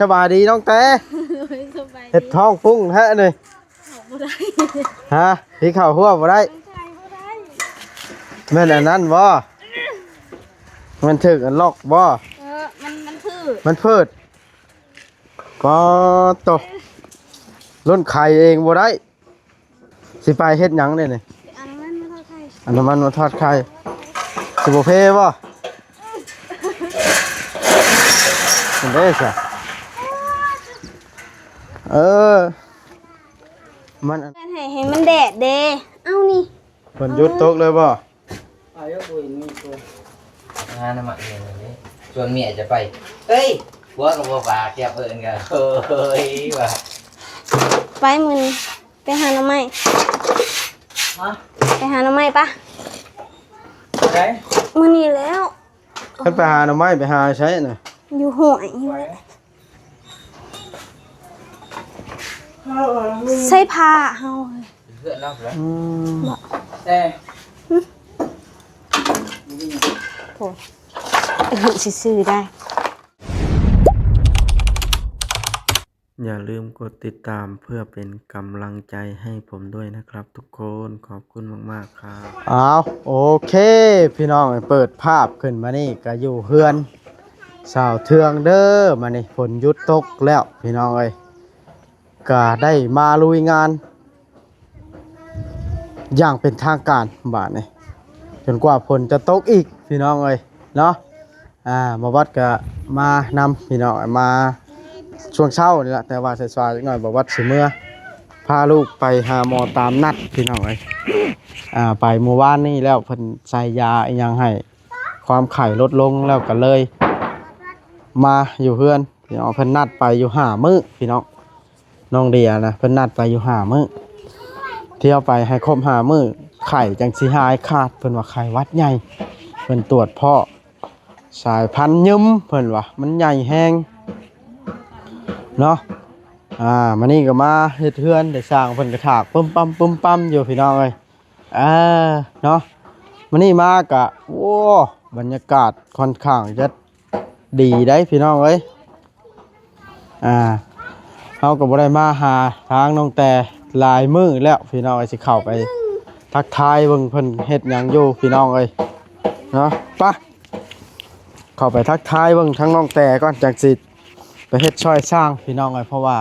ສະບາຍດີນ້ອງແຕ ໂດຍ ສະບາຍດີ ເຮັດທ້ອງປຸ້ງແທ້ນີ້ ເຂົ້າບໍ່ໄດ້ ຮະ ກິນເຂົ້າຮົ້ວບໍ່ໄດ້ ມັນຂາຍບໍ່ໄດ້ ແມ່ນອັນນັ້ນບໍ່ ມັນຖືກອັນລັອກບໍ່ ເອີ ມັນ ມັນຖືກ ມັນເພີດ ປາດໂທ້ ລຸ້ນໄຂເອງບໍ່ໄດ້ ຊິໄປເຮັດຫຍັງເດນີ້ ເອົານ້ຳມັນມາທອດໄຂ່ ເອົານ້ຳມັນມາທອດໄຂ່ ຊິບໍ່ເພບໍ່ ມັນເດ້ຊະ ເອີ ມັນ ແມ່ນໃຫ້ ໃຫ້ມັນແດດເດ້ ເອົານີ້ ຝົນຢຸດຕົກເລີຍບໍ່? ອາຍຸບໍ່ເຫັນມີຄົນ ຫາໜໍ່ໄມ້ເຫັນນີ້ ຊວນເມຍຈະໄປ ເອີຍ ຜົວກໍບໍ່ປາກ ແກເອີ້ນກໍ ໂອ້ຍ ວ່າ ໄປມື້ນີ້ ໄປຫາໜໍ່ໄມ້ ຮະ ໄປຫາໜໍ່ໄມ້ປະ ໄປ ມື້ນີ້ແລ້ວ ຄັນໄປຫາໜໍ່ໄມ້ໄປຫາໃສນະ? ຢູ່ຫ້ວຍນີ້ແຫຼະ ໃສ່ຜ້າເຮົາ ເພື່ອນເຮົາແຫຼະ ອືມ ແຕ່ ຫຶ ໂອ້ ຊື່ໆ ໄດ້ ຢ່າລືມກົດຕິດຕາມເພື່ອເປັນກຳລັງໃຈໃຫ້ຜົມດ້ວຍນະຄັບທຸກຄົນ ຂອບຄຸນມາກໆ ຄັບ ອ້າວ ໂອເຄ ພີ່ນ້ອງ ເປີດພາບຂຶ້ນມານີ້ກະຢູ່ເຮືອນ ສາວເທືອງເດີ ມານີ້ຝົນຢຸດຕົກແລ້ວພີ່ນ້ອງເອີຍ ກະໄດ້ມາລຸຍງານຢ່າງເປັນທາງການບາດນີ້ ຈົນກວ່າຝົນຈະຕົກອີກພີ່ນ້ອງເອີຍເນາະ ອ່າ ບ່າວວັດກະມານຳພີ່ນ້ອງ ມາຊ່ວງເຊົ້ານີ້ລະ ແຕ່ວ່າສາຍໆຈັກໜ້ອຍບ່າວວັດຊິເມືອພາລູກໄປຫາໝໍຕາມນັດພີ່ນ້ອງເອີຍ ອ່າ ໄປມື້ວານນີ້ແລ້ວ ເພິ່ນໃສ່ຢາອີ່ຫຍັງໃຫ້ ຄວາມໄຂ້ລົດລົງແລ້ວກໍເລີຍມາຢູ່ເຮືອນ ພີ່ນ້ອງ ເພິ່ນນັດໄປຢູ່ຫ້າມື້ພີ່ນ້ອງ ນ້ອງເດຍນະ ເພິ່ນນັດໄປຢູ່ຫ້າມື້ ທ່ຽວໄປໃຫ້ຄົບຫ້າມື້ ໄຂ້ຈັ່ງຊິຫາຍຂາດ ເພິ່ນວ່າໄຂ້ຫວັດໃຫຍ່ ເພິ່ນຕວດພໍ້ສາຍພັນຍຶມ ເພິ່ນວ່າມັນໃຫຍ່ແຮງເນາະ ອ່າ ມານີ້ກໍມາເຮັດເຮືອນ ໄດ້ຊ່າງເພິ່ນກະຖາກປຶ້ມປ້ຳປຶ້ມປ້ຳຢູ່ພີ່ນ້ອງເອີຍ ເອີ ເນາະ ມື້ນີ້ມາກະ ໂອ້ ບັນຍາກາດຂ້ອນຂ້າງຈະດີໄດ໋ພີ່ນ້ອງເອີຍ ອ່າ ເຮົາກໍບໍ່ໄດ້ມາຫາທາງນ້ອງແຕ່ຫຼາຍມື້ແລ້ວພີ່ນ້ອງເອີຍ ຊິເຂົ້າໄປທັກທາຍເບິ່ງເພິ່ນເຮັດຫຍັງຢູ່ພີ່ນ້ອງເອີຍ ເນາະ ໄປ ເຂົ້າໄປທັກທາຍເບິ່ງທາງນ້ອງແຕ່ກ່ອນ ຈັ່ງຊິໄປເຮັດຊ່ອຍຊ່າງພີ່ນ້ອງເອີຍ ເພາະວ່າ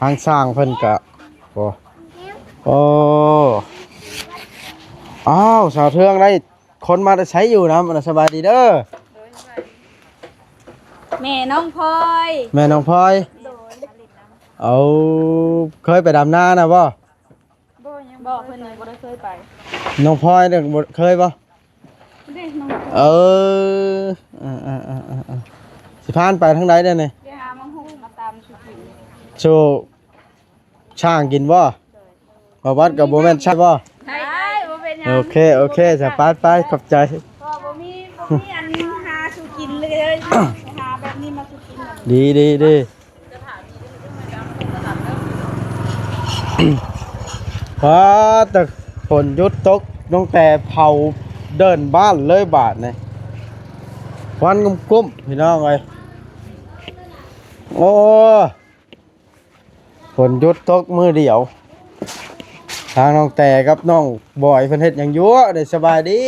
ທາງຊ່າງເພິ່ນກະ ໂອ້ ໂອ້ ອ້າວ ສາວເທືອງ ໄດ້ຄົນມາແຕ່ໃສຢູ່ນຳ ສະບາຍດີເດີ ໂດຍ ສະບາຍດີ ແມ່ນ້ອງພອຍ ແມ່ນ້ອງພອຍ ໂດຍ ເອົາ ເຄີຍໄປດຳນານະບໍ່? ບໍ່ ຍັງບໍ່ ເພິ່ນຍັງບໍ່ໄດ້ເຄີຍໄປ ນ້ອງພອຍເດ້ ບໍ່ເຄີຍບໍ່? ເດ້ ນ້ອງພອຍ ເອີ ເອີ ເອີ ເອີ ເອີ ຊິພານໄປທາງໃດເດ້ນີ້? ໄປຫາໝາກຫຸ່ງມາຕຳສູ່ກິນ ສູ່ຊ່າງກິນບໍ່? ບໍ່ ບໍ່ວັດກໍບໍ່ແມ່ນໃຊ່ບໍ່? ໄດ້ ບໍ່ເປັນຫຍັງ ໂອເຄ ໂອເຄ ສະ ໄປ ໄປ ຂອບໃຈ ບໍ່ ບໍ່ມີ ບໍ່ມີອັນຫາສູ່ກິນເລີຍ ຫາແບບນີ້ມາສູ່ກິນ ດີ ດີ ດີ. ປາດ ແຕ່ຝົນຢຸດຕົກ ນ້ອງແຕ່ເຜົາເດີ່ນບ້ານເລີຍບາດນີ້ ຄວັນກຸ້ມໆ ພີ່ນ້ອງເອີຍ ໂອ້ ຝົນຢຸດຕົກມື້ດຽວ ທາງນ້ອງແຕ່ກັບນ້ອງບອຍເພິ່ນເຮັດຫຍັງຢູ່ເດ້? ສະບາຍດີ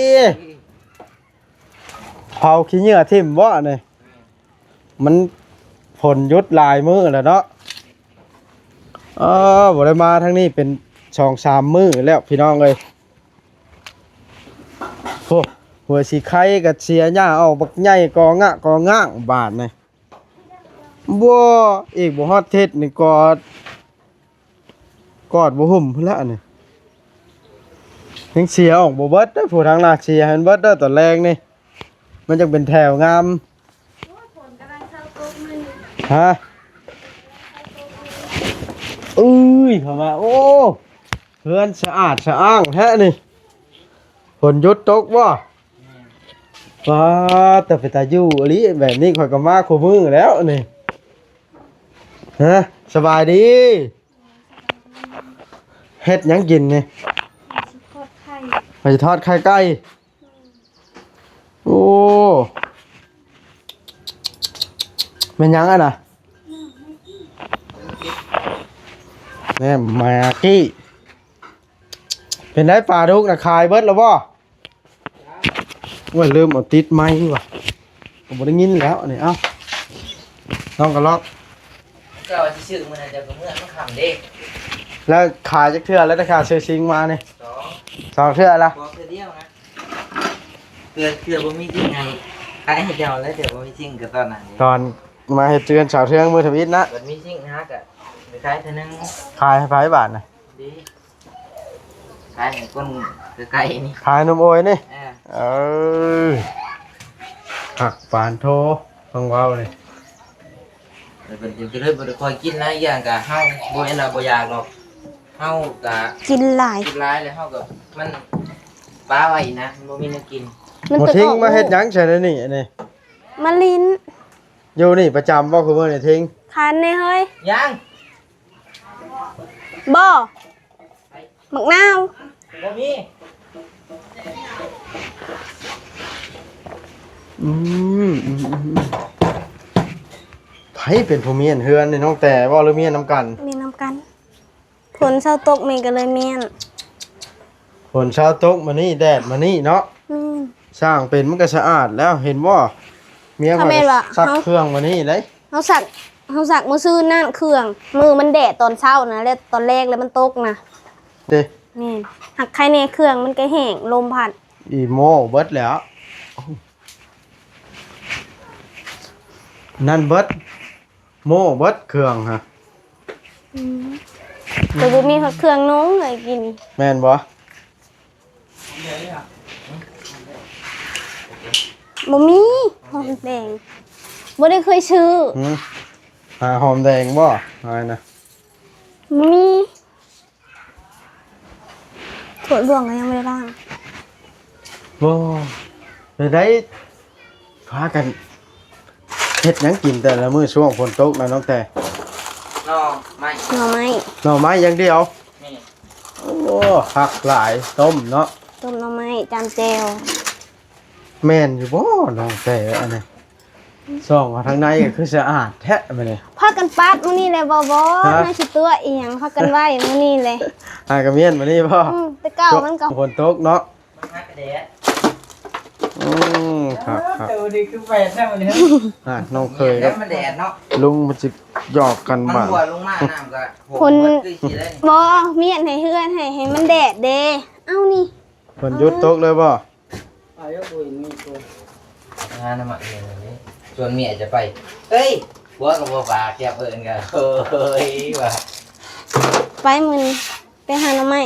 ເຜົາຂີ້ເຫຍື້ອຖິ້ມບໍ່ນີ້? ມັນຝົນຢຸດຫຼາຍມື້ແລ້ວເນາະ ເອີ ບໍ່ໄດ້ມາທາງນີ້ເປັນສອງສາມມື້ແລ້ວພີ່ນ້ອງເອີຍ ໂອ້ ຫົວສີໄຄກໍເສຍຫຍ້າອອກບັກໃຫຍ່ ກໍງະກໍງາງບາດນີ້ ບໍ່ ອີກບໍ່ຮອດທິດນີ້ກອດ ກອດບໍ່ຫຸ້ມພຸ້ນລະອັນນີ້ ຍັງເສຍອອກບໍ່ເບິດເດີ້ ຜູ້ທາງໜ້າເສຍໃຫ້ມັນເບິດເດີ້ ຕອນແລງນີ້ ມັນຈັ່ງເປັນແຖວງາມ ໂອ້ຍ ຝົນກຳລັງເຊົາຕົກມື້ນີ້ ຮະ ເອີຍ ເຂົ້າມາ ໂອ້ ເຮືອນສະອາດສະອ້າງແທ້ນີ້ ຝົນຢຸດຕົກບໍ່? ປາດ ແຕ່ເປັນຕາຢູ່ອີ່ຫຼີ ແບບນີ້ຂ້ອຍກໍມາຄູ່ມື້ແລ້ວນີ້ ຮະ ສະບາຍດີ ເຮັດຫຍັງກິນນີ້? ຊິທອດໄຂ່ ວ່າຊິທອດໄຂ່ໄກ່ ໂອ້ ແມ່ນຫຍັງອັນນະ? ແນມມາກີ້ ເປັນໄດປາດຸກນະ ຂາຍເບິດແລ້ວບໍ່? ໂອ້ຍ ລືມເອົາຕິດໄມວ່າ ກໍບໍ່ໄດ້ຍິນແລ້ວອັນນີ້. ເອົ້າ ນ້ອງກະລັອກ ເຈົ້າວ່າຊິຊື້ມື້ນັ້ນ ເຈົ້າກໍເມືອມັນຄ່ຳເດ້. ແລ້ວຂາຍຈັກເທື່ອແລ້ວ ແຕ່ຂ້າຊື້ຊິງມານີ້? ສອງ ສອງເທື່ອລະ? ບໍ່ ເທື່ອດຽວນະ. ເທື່ອ ເທື່ອບໍ່ມີຈິງໃຫ້ ຂາຍໃຫ້ເຈົ້າແລ້ວ ເທື່ອບໍ່ມີຈິງກໍຕອນນັ້ນເດ້ ຕອນມາເຮັດເຮືອນສາວເທືອງມື້ທຳອິດນະ ບັດມີຈິງຫາກະໄປຂາຍເທື່ອໜຶ່ງ. ຂາຍໃຫ້ໃຜບາດນະ? ດີ ຂາຍໃຫ້ຄົນໃກ້ໆນີ້ ຂາຍໃຫ້ໜຸ່ມໂອຍນີ້. ເອີ ເອີ ຄັກປານໂທ ຟັງເວົ້ານີ້ ແລ້ວເພິ່ນກໍເລີຍບໍ່ໄດ້ຄ່ອຍກິນນະ. ອີກຢ່າງກະເຮົາບໍ່ແມ່ນວ່າບໍ່ຢາກດອກ ເຮົາກະກິນຫຼາຍ ກິນຫຼາຍແລ້ວເຮົາກໍ ມັນປະໄວ້ນະ ມັນບໍ່ມີແນວກິນ. ມັນ ໝໍທິງ ອອກ ມາເຮັດຫຍັງໃສ່ໃນນີ້? ອັນນີ້ ມາຫຼິ້ນ ຢູ່ນີ້ປະຈຳບໍ່? ຄືມື້ນີ້ທິງ ຄັນແນ່ເຮີ້ຍ ຍັງ ບໍ່ ໝາກນາວ ບໍ່ມີ. ອືມ ອືມ ອືມ ໃຜເປັນຜູ້ມ້ຽນເຮືອນນີ້ ນ້ອງແຕ່ບໍ່ ຫຼືມ້ຽນນຳກັນ? ມ້ຽນນຳກັນ. ຝົນເຊົາຕົກແມ່ກໍເລີຍມ້ຽນ. ຝົນເຊົາຕົກມານີ້ ແດດມານີ້ເນາະ. ແມ່ນ. ຊ່າງເປັນມັນກໍສະອາດແລ້ວ ເຫັນບໍ່? ເມຍຂ້ອຍ ຄັນແມ່ນວ່າ ຊັກ ເຮົາ ເຄື່ອງມານີ້ເດ້. ເຮົາຊັກ ເຮົາຊັກມື້ຊືນນັ້ນເຄື່ອງ ມື້ມັນແດດຕອນເຊົ້ານະ ແລ້ວຕອນແລງແລ້ວມັນຕົກນະ. ເດ້. ແມ່ນ. ຫາກໄຄແນ່ເຄື່ອງມັນກໍແຫ້ງ ລົມພັດ. ອີໂມ້ເບິດແລ້ວ. ນັ້ນເບິດ ໂມ້ເບິດເຄື່ອງຫະ. ອືມ ແຕ່ບໍ່ມີຮອດເຄື່ອງນຸ່ງເລີຍກີ້ນີ້. ແມ່ນບໍ່? ບໍ່ມີຫອມແດງ ບໍ່ໄດ້ເຄີຍຊື້. ຫືມ ຫາຫອມແດງບໍ່? ຫານະ ບໍ່ມີ. ຖ້ວຍບ່ວງກໍຍັງບໍ່ໄດ້ລ້າງ. ໂອ້ ໄດ້ ໄດ້ ພາກັນເຮັດຫຍັງກິນແຕ່ລະມື້ຊ່ວງຝົນຕົກນະນ້ອງແຕ່? ໜໍ່ໄມ້ ໜໍ່ໄມ້ ໜໍ່ໄມ້ຢ່າງດຽວ. ແມ່ນ. ໂອ້ ຄັກຫຼາຍ ຕົ້ມເນາະ ຕົ້ມໜໍ່ໄມ້ຈ້ຳແຈ່ວ. ແມ່ນຢູ່ບໍ່ນ້ອງແຕ່ ອັນນີ້ ສ່ອງເອົາທາງໃນກໍຄືສະອາດແທ້ມື້ນີ້. ພາກັນປັດມື້ນີ້ແຫຼະບໍ່? ບໍ່ ຮະ? ໃນຊິຕົວະອີ່ຫຍັງ ພາກັນໄວ້ມື້ນີ້ແຫຼະ. ຫາກະມ້ຽນມື້ນີ້ບໍ່? ອືມ ແຕ່ເກົ່າມັນກໍ ຝົນຕົກເນາະ ມັນຫາກະແດດ. ອືມ ຄັກໆ ໂຕນີ້ຄືແປດແທ້ມື້ນີ້. ອ່າ ນ້ອງເຂີຍກັບ ມັນແດດເນາະ ລຸງມັນຊິຫຍອກກັນບາດ ມັນຮົ່ວລົງມາ ນ້ຳກໍຫົ່ມໝົດຄືຊິໄດ້. ບໍ່ ມ້ຽນໃຫ້ເຮືອນ ໃຫ້ ໃຫ້ມັນແດດເດ້. ເອົານີ້ ຝົນຢຸດຕົກເລີຍບໍ່? ອາຍຸບໍ່ມີຕົວ ຫານ້ຳໝາກເອງນີ້ ຊວນເມຍຈະໄປ ເອີຍ ຜົວກໍບໍ່ປາກ ແກບເອີ້ນກໍ ເອີຍ ວ່າ ໄປມື້ນີ້ ໄປຫາໜໍ່ໄມ້.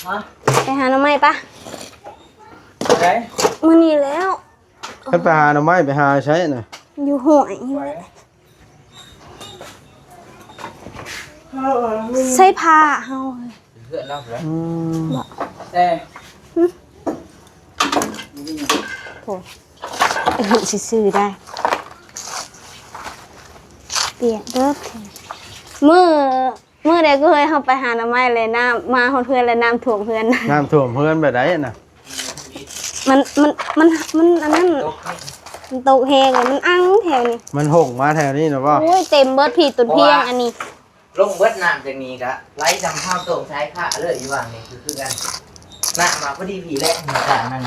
ຮະ? ໄປຫາໜໍ່ໄມ້ປະ? ໄປ? ມື້ນີ້ແລ້ວ. ຄັນໄປຫາໜໍ່ໄມ້ ໄປຫາໃສນະ? ຢູ່ຫ້ວຍ. ໃສ່ຜ້າເຮົາ ເພື່ອນເນາະ. ອືມ ບໍ່ ແຕ່ ຫຶ ໂອ້ ຊື່ໆ ໄດ້ ປຽກເດີ. ມື້ ມື້ໃດກໍເຄີຍເຮົາໄປຫາໜໍ່ໄມ້ແລ້ວ ນ້ຳມາຮອດເຮືອນແລ້ວ ນ້ຳຖ້ວມເຮືອນ. ນ້ຳຖ້ວມເຮືອນແບບໃດນະ? ມັນ ມັນ ມັນ ມັນອັນນັ້ນ ມັນຕົກແຮງ ມັນອັ່ງແຖວນີ້ ມັນຫົ່ງມາແຖວນີ້ນະບໍ່? ໂອ້ຍ ເຕັມເບິດພີ້ຕົ້ນພຽງອັນນີ້ ລົງເບິດນ້ຳຈາກນີ້ກະໄຫຼຈຳເຮົາຕົງສາຍຟ້າເລີຍ ຢູ່ຫວ່າງນີ້ຄື ຄືກັນ ນ້ຳມາພໍດີພີ້ແຫຼະ ນີ້ກະນັ້ນ.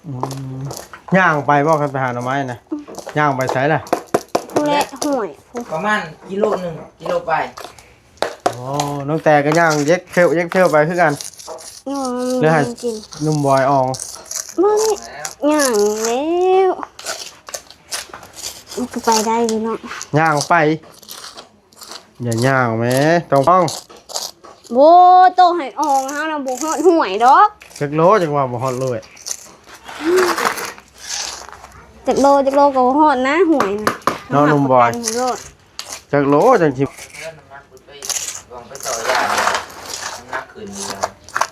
ອືມ ຍ່າງໄປບໍ່ ຄັນໄປຫາໜໍ່ໄມ້ນະ? ອືມ ຍ່າງໄປໃສລະ? ພຸ້ນແຫຼະ ຫ້ວຍພຸ້ນ ປະມານກິໂລໜຶ່ງ ກິໂລປາຍ. ອໍ ນ້ອງແຕ່ກໍຍ່າງເຢັກເພວ ເຢັກເພວໄປຄືກັນ. ອືມ ແລ້ວໃຫ້ໜຸ່ມບອຍອອງ ບໍ່ໄດ້ຍ່າງແລ້ວ ມັນກໍໄປໄດ້ຢູ່ເນາະ ຍ່າງໄປ. ຢ່າຍ່າງແມ້ ຕ້ອງ ໂອ້ ໂຕໃຫ້ອອງເຮົານະ ບໍ່ຮອດຫ້ວຍດອກ. ຈັກໂລ ຈັ່ງວ່າບໍ່ຮອດໂລຍ ຈັກໂລ ຈັກໂລກໍບໍ່ຮອດນະ ຫ້ວຍນະ ເນາະ ໜຸ່ມບອຍ ຮັບປະກັນໃຫ້ໂລດ. ຈັກໂລຈັ່ງຊິ ນ້ຳໜັກຂຶ້ນຢູ່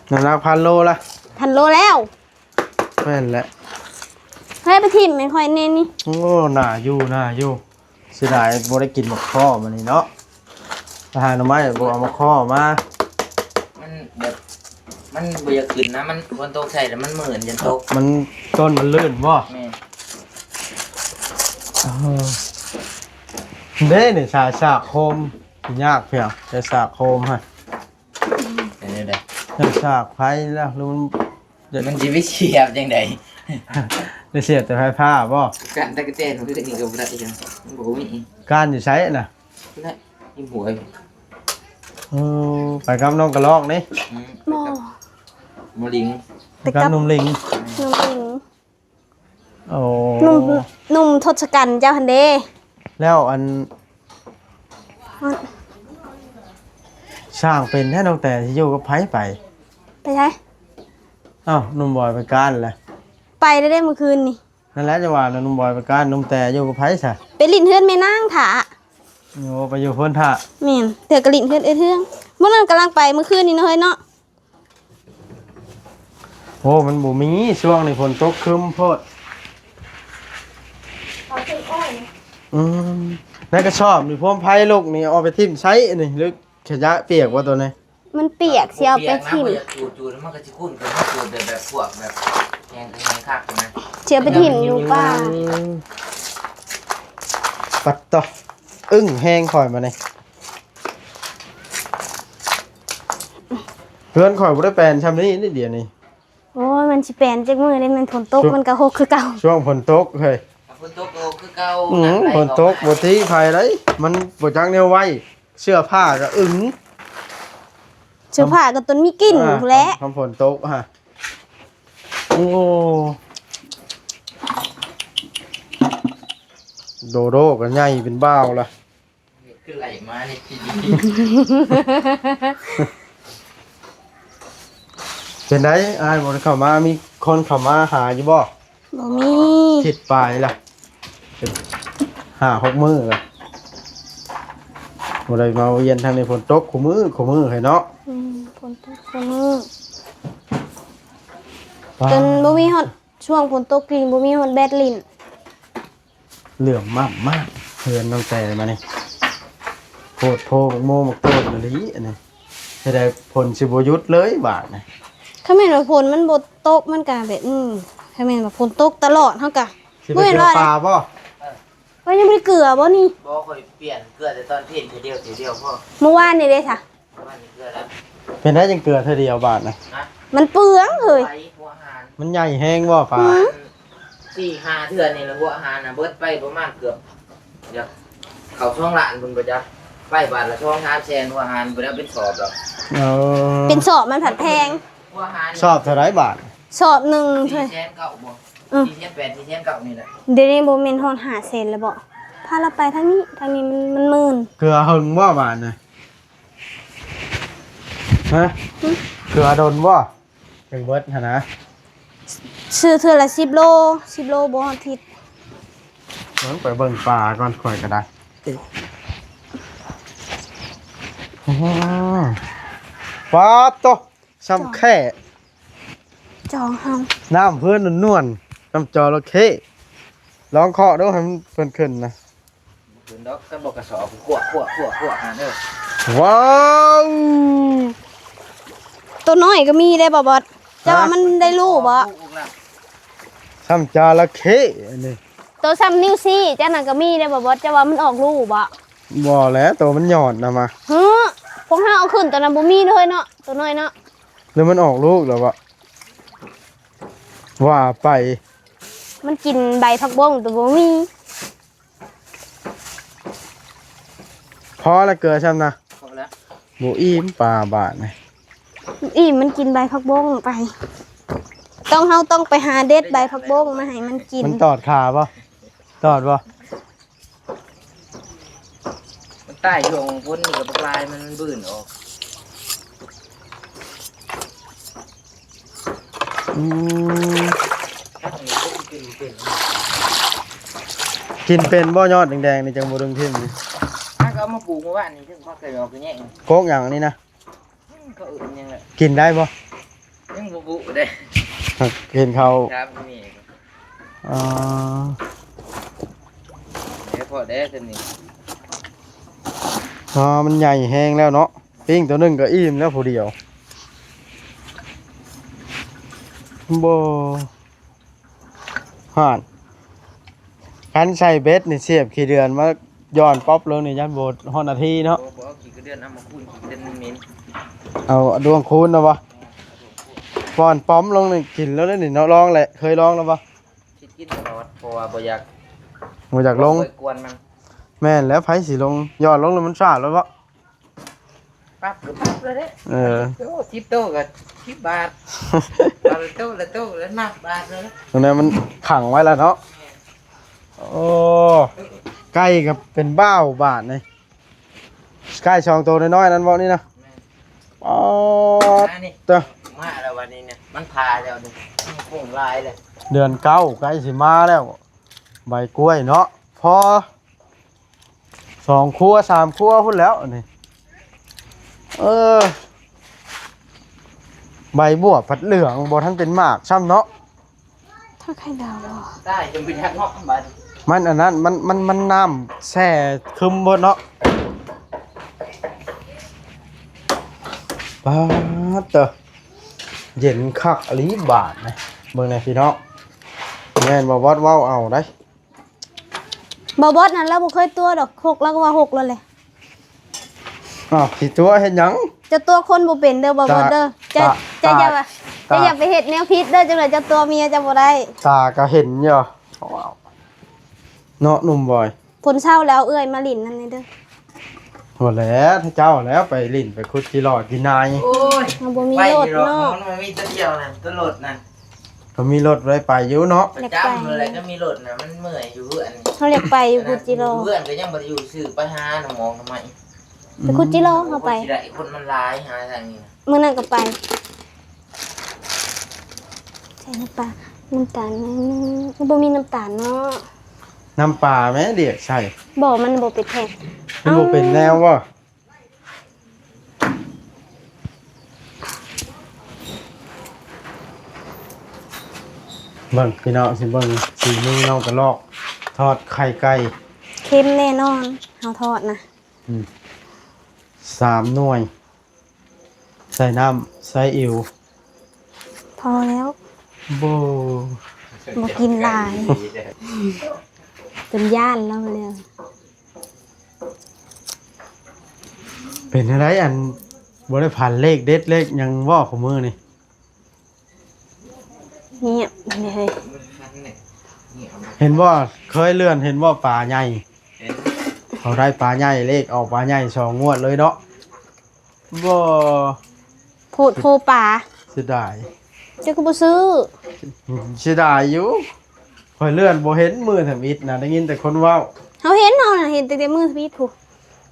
ແລ້ວ ນ້ຳໜັກພັນໂລລະ ພັນໂລແລ້ວ. ແມ່ນແຫຼະ ເຮີ້ຍ ໄປຖິ້ມໃຫ້ຂ້ອຍແດ່ນີ້. ໂອ້ ໜ້າຢູ່ ໜ້າຢູ່. ເສຍດາຍບໍ່ໄດ້ກິນໝາກຂໍ້ມື້ນີ້ເນາະ ໄປຫາໜໍ່ໄມ້ບໍ່ເອົາໝາກຂໍ້ມາ. ມັນແບບ ມັນບໍ່ຢາກຂຶ້ນນະ ມັນຝົນຕົກໃສ່ແລ້ວມັນມື່ນ ຢ້ານຕົກ. ມັນ ຕົ້ນມັນລື່ນບໍ່? ແມ່ນ. ເອີ ເດ້ນີ້ ສາຍສາກໂຄມ ຍາກພຽງ ແຕ່ສາກໂຄມຫັ້ນ ເປັນແນວໃດ? ສາກໄຟແລ້ວ ຫຼືມັນ ມັນຊິໄປສຽບຈັ່ງໃດ? ໄດ້ສຽບແຕ່ໄຟຟ້າບໍ່? ການຕະກະແຕນມື້ນີ້ກໍບໍ່ໄດ້ ມັນບໍ່ມີ ການຢູ່ໃສນະ? ນັ້ນ ຢູ່ຫ້ວຍ ເອີ ໄປກັບນ້ອງກະລອກນີ້? ອືມ ບໍ່ ໄປກັບໝໍລິງ ໄປກັບໜຸ່ມລິງ ໜຸ່ມລິງ ໂອ້ ໜຸ່ມ ໜຸ່ມທົດສະກັນເຈົ້າຫັ້ນເດ້. ແລ້ວອັນ ຊ່າງເປັນແທ້ນ້ອງແຕ ຊິຢູ່ກັບໃຜໄປ? ໄປໃສ? ອ້າວ ໜຸ່ມບອຍໄປການແຫຼະ ໄປແລ້ວເດ້ມື້ຄືນນີ້. ນັ້ນແຫຼະ ຈັ່ງວ່າໜຸ່ມບອຍໄປການ ໜຸ່ມແຕຢູ່ກັບໃຜຊະ? ໄປຫຼິ້ນເຮືອນແມ່ນາງຖ້າ. ໂອ້ ໄປຢູ່ພຸ້ນຖ້າ. ແມ່ນ ເທື່ອກໍຫຼິ້ນເຮືອນເອື້ອຍເຮືອງ ມື້ນັ້ນກຳລັງໄປມື້ຄືນນີ້ເນາະເຮີຍເນາະ. ໂອ້ ມັນບໍ່ມີ ຊ່ວງນີ້ຝົນຕົກຄຶ້ມໂພດ. ເອົາເສັ້ນອ້ອຍ ອືມ ໃນກະສອບນີ້ ພວມໄຟລຸກນີ້ ເອົາໄປຖິ້ມໃສນີ້ ຫຼືຂະຫຍະປຽກບໍ່ໂຕນີ້? ມັນປຽກ ຊິເອົາໄປຖິ້ມ. ຈູດໆ ມັນກໍຊິຂຸ້ນຂຶ້ນມາ ຈູດແບບ ແບບພວກແບບແຮງ ແຮງຄັກນະ ຊິເອົາໄປຖິ້ມຢູ່ປ່າ. ອືມ ປັດໂຕ ອຶ້ງແຮງຂ້ອຍມານີ້ ເຮືອນຂ້ອຍບໍ່ໄດ້ແປນຊ່ຳນີ້ນີ້ດຽວນີ້. ໂອ້ຍ ມັນຊິແປນຈັກມື້ໄດ້ ມັນຝົນຕົກ ຊ່ວງ ມັນກໍຫົກຄືເກົ່າ. ຊ່ວງຝົນຕົກເຮີຍ ຝົນຕົກກໍຫົກຄືເກົ່າ. ອືມ ຝົນຕົກບໍ່ຕິໃຜໃດ ມັນບໍ່ຈັກແນວໄວ້. ເສື້ອຜ້າກໍອຶງ ເສື້ອຜ້າກໍຈົນມີກິ່ນ ອ່າ ພຸ້ນແຫຼະ ຄັນຝົນຕົກຫະ. ໂອ້ ໂດໂດກໍໃຫຍ່ເປັນບ່າວລະ ຄືໄຫຼມານີ້ ເປັນໃດ ອ້າຍບໍ່ໄດ້ເຂົ້າມາ ມີຄົນເຂົ້າມາຫາຢູ່ບໍ່? ບໍ່ມີ ທິດປາຍລະ ເປັນຫ້າຫົກມື້ລະ ບໍ່ໄດ້ມາວຽນທາງນີ້. ຝົນຕົກຄູ່ມື້ຄູ່ມື້ໃຫ້ເນາະ. ອືມ ຝົນຕົກຄູ່ມື້ ປາ ຈົນບໍ່ມີຮອດ ຊ່ວງຝົນຕົກນີ້ບໍ່ມີຮອດແບດຫຼິ້ນ. ເຫຼື້ອມໝ້ຳມາກ ເຮືອນນ້ອງແຕມານີ້ ໂພດໂພ ໝາກໂມ ໝາກໂຕນອີ່ຫຼີອັນນີ້. ເຮັດໃດຝົນຊິບໍ່ຢຸດເລີຍບາດນີ້? ຄັນແມ່ນວ່າຝົນມັນບໍ່ຕົກ ມັນກະແບບ ອືມ ຄັນແມ່ນວ່າຝົນຕົກຕະຫຼອດ ເຮົາກະ ຊິໄປເກືອປາບໍ່? ເອີ ຂ້ອຍຍັງບໍ່ໄດ້ເກືອບໍ່ນີ້? ບໍ່ ຂ້ອຍປ່ຽນເກືອແຕ່ຕອນເພັນ ເທື່ອດຽວ ເທື່ອດຽວພໍ. ມື້ວານນີ້ເດ້ຊະ? ເປັນໄດ້ຈັ່ງເກືອເທື່ອດຽວບາດນະ? ມັນເປືອງເຮີຍ ມັນໃຫຍ່ແຮງບໍ່ປາ? ສີ່ຫ້າເທື່ອນີ້ລະ ຫົວອາຫານນະເບິດໄປປະມານເກືອບ ຢາກເຂົ້າສອງລ້ານພຸ້ນບໍ່ຈັກ ໄປບາດລະສອງສາມແສນ ຫົວອາຫານບໍ່ໄດ້ເປັນສອບດອກ. ເອີ ເປັນສອບມັນພັດແພງ. ຫົວອາຫານສອບເທົ່າໃດບາດ? ສອບໜຶ່ງ ສີ່ແສນເກົ້າບໍ່? ອື ສີ່ແສນແປດ ສີ່ແສນເກົ້ານີ້ແຫຼະ. ດຽວນີ້ບໍ່ແມ່ນຮອດຫ້າແສນແລ້ວບໍ່? ພາລາວໄປທາງນີ້ ທາງນີ້ມັນ ມັນໝື່ນ. ເກືອເຫິງບໍ່ບາດນະ? ຮະ? ຫຶ? ເກືອດົນບໍ່? ຈັ່ງເບິດຫັ້ນນະ ຊື້ເທື່ອລະສິບໂລ ສິບໂລບໍ່ຮອດທິດ. ເບິ່ງ ໄປເບິ່ງປາກ່ອນ ຂ້ອຍກໍໄດ້. ໂອ້ໂຫ ປາດໂຕ ຊ່ຳແຂ້ ຈອງເຮົາ ນ້ຳເພື່ອນນວນໆ ນ້ຳຈະລະເຂົ້. ລອງເຄາະດູ ໃຫ້ມັນ ເພິ່ນຂຶ້ນນະ. ບໍ່ຂຶ້ນດອກ ຄັນບໍ່ກະສອບ ຂວກໆໆໆ ຫັ້ນເດີ. ວ້າວ ໂຕນ້ອຍກໍມີເດ້ບໍ່ບອດ? ເຈົ້າວ່າມັນໄດ້ລູກບໍ່? ລູກລະ ຊ່ຳຈະລະເຂົ້ອັນນີ້. ໂຕຊ່ຳນິ້ວຊີ້ເຈົ້ານັ້ນກໍມີເດ້ບໍ່ບອດ? ເຈົ້າວ່າມັນອອກລູກບໍ່? ບໍ່ແຫຼະ ໂຕມັນຍອດນຳມາ. ຫື ພວກເຮົາເອົາຂຶ້ນຕອນນັ້ນບໍ່ມີເລີຍເນາະ ໂຕນ້ອຍເນາະ. ຫຼືມັນອອກລູກແລ້ວວະ? ວ່າໄປ ມັນກິນໃບຜັກບົ້ງ ໂຕບໍ່ມີ. ພໍລະ ເກືອຊ່ຳນະ ພໍລະ ບໍ່ອີ່ມປາບາດນີ້. ອີ່ມ ມັນກິນໃບຜັກບົ້ງໄປ. ຕ້ອງ ເຮົາຕ້ອງໄປຫາເດັດໃບຜັກບົ້ງມາໃຫ້ມັນກິນ. ມັນຕອດຂາບໍ່? ຕອດບໍ່? ມັນຕາຍຊ່ວງຝົນນີ້ກໍບັກລາຍ ມັນ ມັນບືນອອກ. ອືມ ກິນເປັນບໍ່? ຍອດແດງໆນີ້ຈັ່ງບໍ່ດຶງຖິ້ມນີ້. ມັນກໍເອົາມາປູກມື້ວານນີ້ ເຖິງພໍເຄີຍອອກກໍແຍງ. ໂກກຫຍັງອັນນີ້ນະ? ອືມ ເຂົາເອີ້ນຫຍັງລະ? ກິນໄດ້ບໍ່? ຍັງບໍ່ຮູ້ເດ້. ເຫັນເຂົາ ຖາມແມ່. ອໍ ເດ້ ພໍແດ່ສ່ຳນີ້. ອໍ ມັນໃຫຍ່ແຮງແລ້ວເນາະ. ປີ້ງໂຕໜຶ່ງກໍອີ່ມແລ້ວຜູ້ດຽວ. ບໍ່ ຫັ້ນ ຄັນໃສ່ເບັດນີ້ ສຽບຂີ້ເດືອນມາ ຍ້ອນປັອບລົງນີ້ຢ້ານບໍ່ຮອດນາທີເນາະ. ບໍ່ ບໍ່ເອົາຂີ້ກະເດືອນ ເອົາມາຄູນ ຂີ້ກະເດືອນເໝັນໆ. ເອົາດວງຄູນເນາະບໍ່? ແມ່ນ ປ້ອນປ້ອມລົງນີ້ກິນແລ້ວເດ້ນີ້ເນາະ. ລອງແຫຼະ ເຄີຍລອງແລ້ວບໍ່? ຊິກິນຕະຫຼອດ ເພາະວ່າບໍ່ຢາກ ບໍ່ຢາກລົງ ບໍ່ຢາກກວນມັນ. ແມ່ນແລ້ວ ໃຜຊິລົງ? ຍ້ອນລົງແລ້ວມັນຊາແລ້ວບໍ່? ປັບກໍປັບແລ້ວເດ້. ເອີ ໂອ້ ສິບໂຕກໍສິບບາດ ບາດລະໂຕລະໂຕລະນັບບາດແລ້ວ. ຕອນນັ້ນມັນຂັງໄວ້ແລ້ວເນາະ. ໂອ້ ໄກ່ກໍເປັນບ່າວບາດນີ້. ໄກ່ສອງໂຕນ້ອຍໆນັ້ນບໍ່ນີ້ນະ? ແມ່ນ. ປາດ ມານີ້ ເຕີ ມາແລ້ວວັນນີ້ນະ ມັນພາແລ້ວນີ້ ມັນໂຄ້ງຫຼາຍເລີຍ. ເດືອນເກົ້າໃກ້ຊິມາແລ້ວ ໃບກ້ວຍເນາະ ພໍສອງຄົວສາມຄົວພຸ້ນແລ້ວນີ້. ເອີ ໃບບວບພັດເຫຼືອງ ບໍ່ທັນເປັນໝາກຊ້ຳເນາະ. ຖ້າໄຂ່ດາວບໍ່ ຕາຍຈົນໄປທັກເນາະບາດ. ມັນອັນນັ້ນ ມັນ ມັນ ມັນນ້ຳແຊ່ຄຶມເບິດເນາະ. ປາດເຕີ ເຢັນຄັກອີ່ຫຼີບາດນະ. ເບິ່ງແດ່ພີ່ນ້ອງ ແມ່ນບໍ່ບອດເວົ້າເອົາໄດ໋. ບໍ່ບອດນັ້ນລາວບໍ່ເຄີຍຕົວດອກ ຫົກລາວກໍວ່າຫົກແລ້ວແຫຼະ. ອ້າວ ຊິຕົວເຮັດຫຍັງ? ເຈົ້າຕົວຄົນບໍ່ເປັນເດີ ບໍ່ເບິດເດີ. ເຈົ້າ ເຈົ້າຢ່າວ່າ ເຈົ້າຢ່າໄປເຮັດແນວຜິດເດີ ຈັ່ງໃດເຈົ້າຕົວເມຍເຈົ້າບໍ່ໄດ້. ຕາກໍເຫັນຢູ່ເນາະ ໜຸ່ມບອຍ. ຄົນເຊົາແລ້ວເອື້ອຍມາຫຼິ້ນນຳແດ່ເດີ. ບໍ່ແຫຼະ ເຈົ້າແລ້ວໄປຫຼິ້ນໄປຂຸດຈີ່ຫຼໍ່ຈີ່ນາຍ. ໂອ້ຍ ເຮົາບໍ່ມີລົດເນາະ ມັນມີແຕ່ດຽວນັ້ນ ແຕ່ລົດນັ້ນ. ກໍມີລົດໄວ້ໄປຢູ່ເນາະ ປະຈຳເລີຍ ກໍມີລົດນະ ມັນເມື່ອຍຢູ່ເຮືອນ. ເຮົາຢາກໄປຢູ່ກຸດຈິລໍ ເຮືອນກໍຍັງບໍ່ໄດ້ຢູ່ ຊື້ໄປຫາໜໍ່ໝໍງທຳໄມ? ໄປກຸດຈິລໍເຮົາໄປ ຄົນຊິໄດ້ ຄົນມັນຫຼາຍ ຫາທາງນີ້ນະ. ມື້ນັ້ນກໍໄປ ໃສ່ນ້ຳປາ ນ້ຳຕານໜ້ອຍໜຶ່ງ ບໍ່ມີນ້ຳຕານເນາະ. ນ້ຳປາແມ້ ດຽກໃສ່. ບໍ່ ມັນບໍ່ເປັນແຜ່ນ ມັນບໍ່ເປັນແນວບໍ່? ເບິ່ງພີ່ນ້ອງ ຊິເບິ່ງສີມືນ້ອງກະລອກ ທອດໄຂ່ໄກ່. ເຄັມແນ່ນອນ ເຮົາທອດນະ. ອືມ ສາມໜ່ວຍ ໃສ່ນ້ຳໃສ່ອິວ. ພໍແລ້ວ ບໍ່ ບໍ່ກິນຫຼາຍ ຈົນຢ້ານລາວແລ້ວ. ເປັນຈັ່ງໃດ ອັນ ບໍ່ໄດ້ຝັນເລກເດັດເລກຫຍັງບໍ່ ຂອງມື້ນີ້? ງຽບເລີຍ. ເຫັນບໍ່ ເຄີຍເລື່ອນເຫັນບໍ່ ປາໃຫຍ່? ເຫັນ. ເຂົາໄດ້ປາໃຫຍ່ ເລກອອກປາໃຫຍ່ສອງງວດເລີຍເນາະ. ບໍ່ ໂພດໂພປາ ເສຍດາຍ. ເຈົ້າກໍບໍ່ຊື້. ເສຍດາຍຢູ່ ຂ້ອຍເລື່ອນບໍ່ເຫັນມື້ທຳອິດນະ ໄດ້ຍິນແຕ່ຄົນເວົ້າ. ເຮົາເຫັນ ເຮົານະເຫັນຕັ້ງແຕ່ມື້ທຳອິດພຸ້ນ.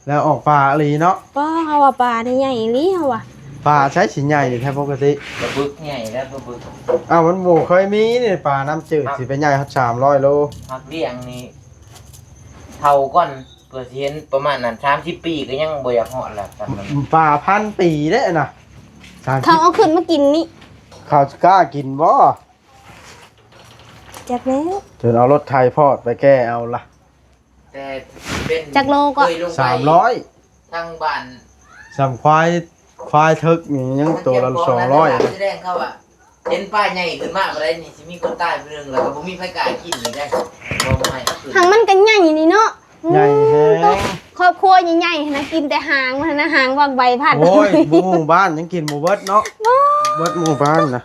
ແລ້ວອອກປາອີ່ຫຼີເນາະ. ປ້າ ເຮົາວ່າປານີ້ໃຫຍ່ອີ່ຫຼີ ເຮົາວ່າ. ປາໃສຊິໃຫຍ່ແທ້ປົກກະຕິ? ປາບຶກໃຫຍ່ແລ້ວ ປາບຶກ. ອ້າວ ມັນບໍ່ເຄີຍມີນີ້ ປານ້ຳຈືດ ມັກ ຊິໄປໃຫຍ່ຮອດສາມຮ້ອຍໂລ. ມັກລ້ຽງນີ້ເຖົ້າກ່ອນ ເພື່ອຊິເຫັນປະມານນັ້ນ ສາມສິບປີກໍຍັງບໍ່ຢາກຮອດແລ້ວ. ປາພັນປີເດ້ນະ ສາມສິບ ເຂົາເອົາຂຶ້ນມາກິນນີ້ ເຂົາຊິກ້າກິນບໍ່? ຈັກແລ້ວ ຈົນເອົາລົດໄຖພອດໄປແກ່ເອົາລະ. ແຕ່ເປັນ ຈັກໂລກໍ ເຄີຍລົງໄປ ສາມຮ້ອຍ ທາງບ້ານ ສ່ຳຄວາຍ ຄວາຍເຖິກນີ້ຍັງໂຕລະສອງຮ້ອຍ. ແສດງເຂົາວ່າເຫັນປາໃຫຍ່ຂຶ້ນມາບໍ່ໄດ້ນີ້ ຊິມີຄົນຕາຍຜູ້ໜຶ່ງ ແລ້ວກໍບໍ່ມີໃຜກ້າກິນອີກໄດ໋ ບໍ່ໃຫ້ເອົາຂຶ້ນ. ຫາງມັນກໍໃຫຍ່ນີ້ເນາະ ໃຫຍ່ແຮງ ອືມ ຄອບຄົວໃຫຍ່ໆຫັ້ນນະ ກິນແຕ່ຫາງມັນຫັ້ນນະ ຫາງວັກໃບພັດ. ໂອ້ຍ ບໍ່ໝູ່ບ້ານຍັງກິນບໍ່ເບິດເນາະ ບໍ່ ເບິດໝູ່ບ້ານນະ.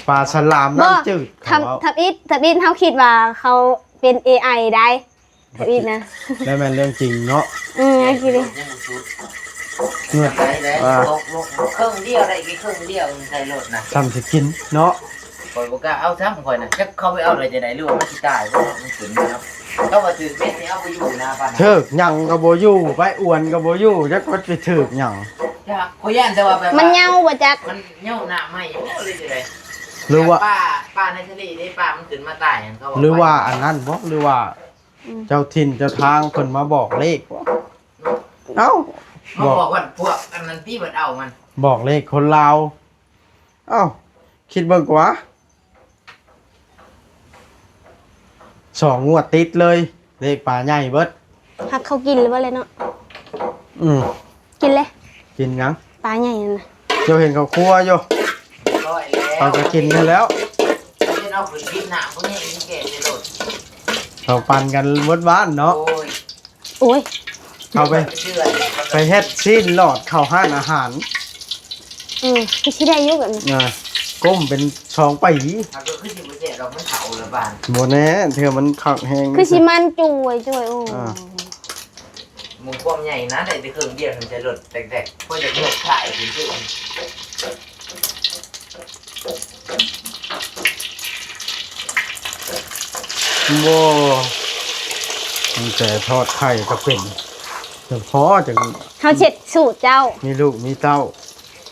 ປາສະຫຼາມນ້ຳຈືດ ທຳ ເຂົາເວົ້າ ທຳອິດ ທຳອິດເຮົາຄິດວ່າເຂົາເປັນເອໄອໄດ໋ ທຳອິດນະ. ແລ້ວແມ່ນເລື່ອງຈິງເນາະ. ອືມ ເມື່ອ ເຄິ່ງດຽວໄດ້ແຄ່ເຄິ່ງດຽວໃນລົດນະ ຊ່ຳຊິກິນເນາະ. ຂ້ອຍບໍ່ກ້າເອົາຊ້ຳຂ້ອຍນະ ຈັກເຂົາໄປເອົາໄດ້ຈັ່ງໃດ ຫຼືວ່າມັນຊິຕາຍບໍ່ ມັນຂຶ້ນເນາະ. ເຂົາວ່າຖືກເບັດນີ້ເອົາບໍ່ຢູ່ນະ ປານນັ້ນ ຖືກຫຍັງກໍບໍ່ຢູ່ ໄປອວນກໍບໍ່ຢູ່ ຈັກມັນໄປຖືກຫຍັງ. ຈັກ ຂ້ອຍຢ້ານແຕ່ວ່າແບບວ່າ ມັນເຫຍົາບໍ່ຈັກ ມັນ ເຫຍົານ້ຳໃໝ່ບໍ່ ຫຼືຈັ່ງໃດ? ຫຼືວ່າ ປາ ປາໃນທະເລເດ້ ປາມັນຂຶ້ນມາຕາຍຫັ້ນ ເຂົາວ່າ ຫຼືວ່າອັນນັ້ນບໍ່ ຫຼືວ່າ ອືມ ເຈົ້າຖິ່ນເຈົ້າທາງເພິ່ນມາບອກເລກບໍ່? ເອົ້າ ມາບອກ ບອກວ່າພວກອັນນັ້ນຕິ ເພິ່ນເອົາມັນ ບອກເລກຄົນລາວ. ເອົ້າ ຄິດເບິ່ງກວ່າ ສອງງວດຕິດເລີຍ ເລກປາໃຫຍ່ເບິດ. ຫາກເຂົາກິນແລ້ວບໍ່ແຫຼະເນາະ. ອືມ ກິນເລີຍ. ກິນຫຍັງ? ປາໃຫຍ່ນັ້ນນະ. ເຈົ້າເຫັນເຂົາຄົວຢູ່ ເຂົາກໍກິນໄດ້ແລ້ວ. ເອົາຂຶ້ນກິນນ້ຳພວກນີ້ ແກ່ໃສ່ລົດ. ເຂົາປັ່ນກັນເບິດບ້ານເນາະ. ໂອ້ຍ ໂອ້ຍ ເຂົາໄປ ເຊື່ອ ໄປເຮັດຊີ້ນຫຼອດເຂົ້າຮ້ານອາຫານ. ເອີ ຄືຊິໄດ້ຢູ່ແບບນີ້ ອ່າ ກົ້ມເປັນສອງປີ. ມັນກໍຄືຊິບໍ່ແຊບດອກ ມັນເຖົ້າແລ້ວບາດ. ບໍ່ແນ່ ເທື່ອມັນຄັກແຮງ ຄືຊິມັນຈຸ້ຍໆ. ໂອ້ ອ່າ ໝູຄວາມໃຫຍ່ນະ ໄດ້ແຕ່ເຄິ່ງດຽວ ມັນຈະລົດແຕກໆ ພໍຈະຍົກຂາຍຂຶ້ນ. ບໍ່ ຕັ້ງແຕ່ທອດໄຂ່ກໍເປັນ ແຕ່ພໍຈັ່ງ ເຮົາເຮັດສູດເຈົ້າ ມີລູກມີເຕົ້າ.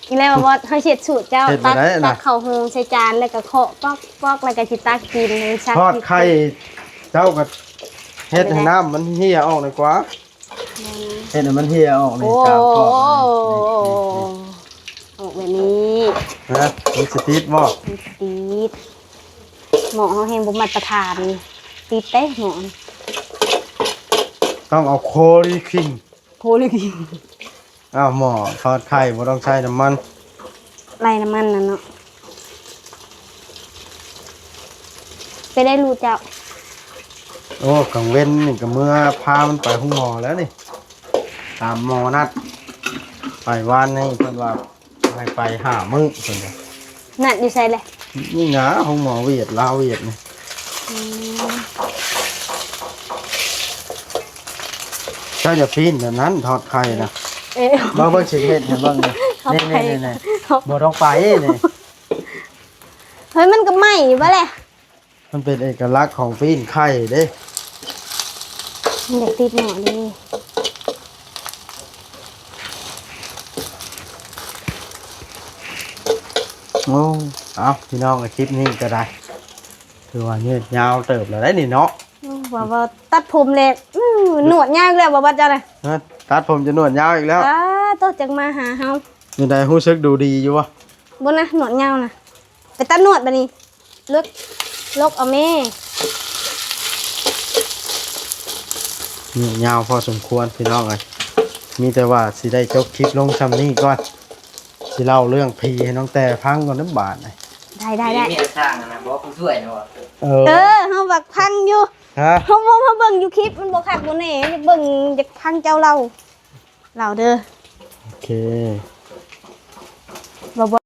ອີກແລ້ວບໍ່ ເຮົາເຮັດສູດເຈົ້າ ເຮັດແບບໃດນະ? ຕັກ ຕັກເຂົ້າໂຮງໃສ່ຈານ ແລ້ວກໍເຄາະປອກໆ ແລ້ວກໍຊິຕັກກິນ. ທອດໄຂ່ເຈົ້າກໍເຮັດໃຫ້ນ້ຳມັນເຮ່ຍອອກໜ້ອຍກວ່າ. ແມ່ນ ເຮັດໃຫ້ມັນເຮ່ຍອອກນີ້ ໂອ້ ຕາມຂອບ ອອກແບບນີ້. ຮະ ມັນຊິຕິດບໍ່? ມັນຊິຕິດ. ໝໍ້ເຮົາແຮງບໍ່ມາດຕະຖານ ຕິດເດ້ໝໍ້. ຕ້ອງເອົາໂຄລີຄິງ. ໂຄລີຄິງ. ອ້າວ ໝໍ້ທອດໄຂ່ບໍ່ຕ້ອງໃຊ້ນ້ຳມັນ. ໄລ່ນ້ຳມັນນັ້ນເນາະ. ໄປໄດ້ລູກເຈົ້າ? ໂອ້ ກາງເວັນນີ້ກໍເມືອພາມັນໄປໂຮງໝໍແລ້ວນີ້ ຕາມໝໍນັດ. ໄປວານນີ້ເພິ່ນວ່າໃຫ້ໄປຫ້າມື້ເພິ່ນວ່າ. ນັດຢູ່ໃສແຫຼະ? ນີ້ນະ ໂຮງໝໍຫວຽດ ລາວຫວຽດນີ້. ອືມ ເຈົ້າຢ່າປີ້ນແບບນັ້ນ ທອດໄຂ່ນະ. ເອີ ບໍ່ ເບິ່ງຊິເຮັດໃຫ້ເບິ່ງນີ້ ເອົາໄປ ນີ້ໆໆ ບໍ່ຕ້ອງໄປນີ້. ເຮີ້ຍ ມັນກໍໄໝ້ຢູ່ບໍ່ແຫຼະ? ມັນເປັນເອກະລັກຂອງປີ້ນໄຂ່ເດ້. ມັນຢາກຕິດໝໍ້ເດ້. ໂອ້ ເອົາ ພີ່ນ້ອງ ຄລິບນີ້ກໍໄດ້ ຖືວ່າຍືດຍາວເຕີບແລ້ວໄດ໋ນີ້ເນາະ. ໂອ້ ວ່າ ວ່າຕັດຜົມແລ້ວ ອື ໜວດຍາວອີກແລ້ວ ບໍ່ວ່າເຈົ້ານະ. ຮະ ຕັດຜົມຈົນໜວດຍາວອີກແລ້ວ. ອ້າ ໂຕ ຈັກມາຫາເຮົາ. ເປັນໃດ ຮູ້ສຶກດູດີຢູ່ບໍ່? ບໍ່ນະ ໜວດຍາວນະ. ໄປຕັດໜວດບາດນີ້. ເລິກ ລົກເອົາແມ່. ຍາວພໍສົມຄວນພີ່ນ້ອງເອີຍ. ມີແຕ່ວ່າຊິໄດ້ຈົບຄລິບລົງຊ່ຳນີ້ກ່ອນ. ຊິເລົ່າເລື່ອງຜີໃຫ້ນ້ອງແຕ່ຟັງກ່ອນເດີ້ບາດນີ້. ໄດ້ ໄດ້ ໄດ້. ມີແມ່ຊ່າງນະ ບໍ່ ຜູ້ຊ່ວຍນະບໍ່? ເອີ ເອີ ເຮົາບັກຟັງຢູ່. ຮະ? ເຮົາ ເຮົາເບິ່ງຢູ່ຄລິບ ມັນບໍ່ຄັກບໍ່ແນ່ ຢາກເບິ່ງ ຢາກຟັງເຈົ້າເລົ່າ ເລົ່າເດີ້. ໂອເຄ ບໍ່ ບໍ່